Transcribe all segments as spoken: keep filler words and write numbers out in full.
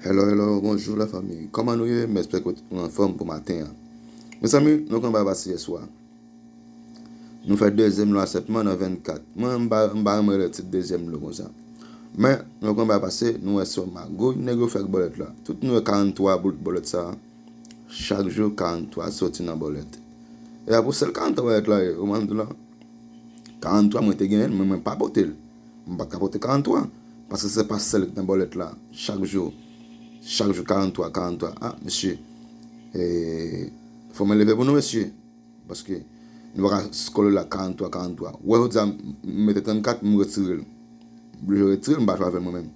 Hello, hello, bonjou la fanmi. Kòman nou ye? M espere ke tout moun anfòm pou maten an. Mezanmi, nou konn bagay pase yè swa. Nou fè dezyèm lo a sèlman nan vennkat. Mwen, m pa, m pa renmen rele tit dezyèm lo konsa. Men, nou konn bagay pase, nou wè se yon magouy nèg yo fè ak bòlèt la. Tout nou wè karanntwa boul bòlèt sa. Chak jou, karanntwa soti nan bòlèt. E a pou sèl karanntwa bòlèt la ye, ou konprann tou la? Karanntwa mwen te genyen l, men mwen pa pote l. M pa t ka pote karanntwa, paske se pa sèl ki nan bòlèt la. Chak jou, chak jou karanntwa, karanntwa. Ah, mesye, e, fò mwen leve pou nou, mesye. Paske nou pa ka kole la karanntwa, karanntwa. Ou wè, jodi a, m mete trannkat, m retire l. M oblije retire l, m pa jwe avè l mwen menm.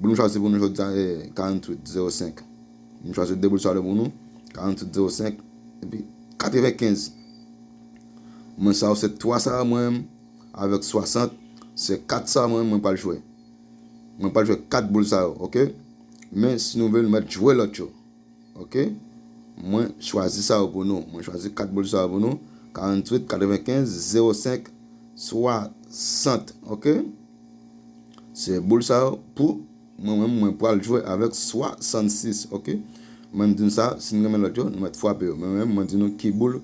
Boul m chwazi pou nou jodi a, e, karanntuit zewo senk. M chwazi de boul sa yo pou nou, karanntuit zewo senk, epi katrevenkenz. Mwen sa yo se twa sa yo mwen menm, avèk swasant, se kat sa yo mwen menm mwen pral jwe. Mwen pral jwe kat boul sa yo, oke? Men si nou vle, nou mèt jwe lòt yo. Oke? Mwen chwazi sa yo pou nou. Mwen chwazi kat boul sa yo pou nou. Karanntuit, katrevenkenz, zewo senk, swasant. Oke? Se boul sa yo pou mwen menm, mwen pral jwe avèk swasannsis. Oke? Mwen m di nou sa, si nou renmen lòt yo, nou mèt frape yo. Men mwen menm, mwen di nou ki boul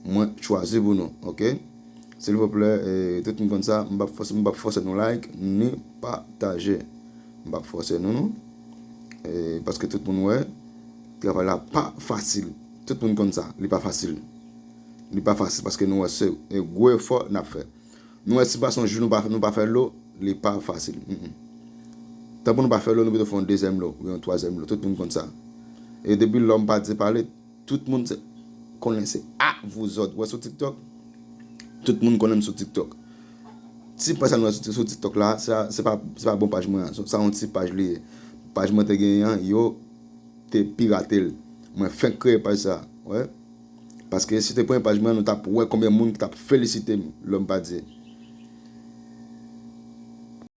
mwen chwazi pou nou. Oke? Silvouplè, e, tout moun konn sa, m p ap fòse, m p ap fòse nou like, ni pataje. M p ap fòse nou, non. E, paske tout moun wè, travay la pa fasil. Tout moun konn sa, li pa fasil. Li pa fasil paske nou wè se, e, gwo efò n ap fè. Nou wè si pase yon jou nou pa, nou pa fè lo, li pa fasil. Mm, mm. Tan pou nou pa fè lo, nou pito fè yon dezyèm lo, ou yon twazyèm lo. Tout moun konn sa. E depi Lòm Padye pale, tout moun se, konnen se a vouzòd. Ou wè sou TikTok? Tout moun konnen m sou TikTok. Ti paj sa nou wè sou, sou TikTok la, sa, se pa, se pa bon paj mwen an. Sa yon ti paj li ye. Paj mwen te genyen an, yo te pirate l. Mwen fenk kreye paj sa. Wè. Paske si te premye paj mwen, nou t ap wè konbyen moun ki t ap felisite m, Lòm Padye.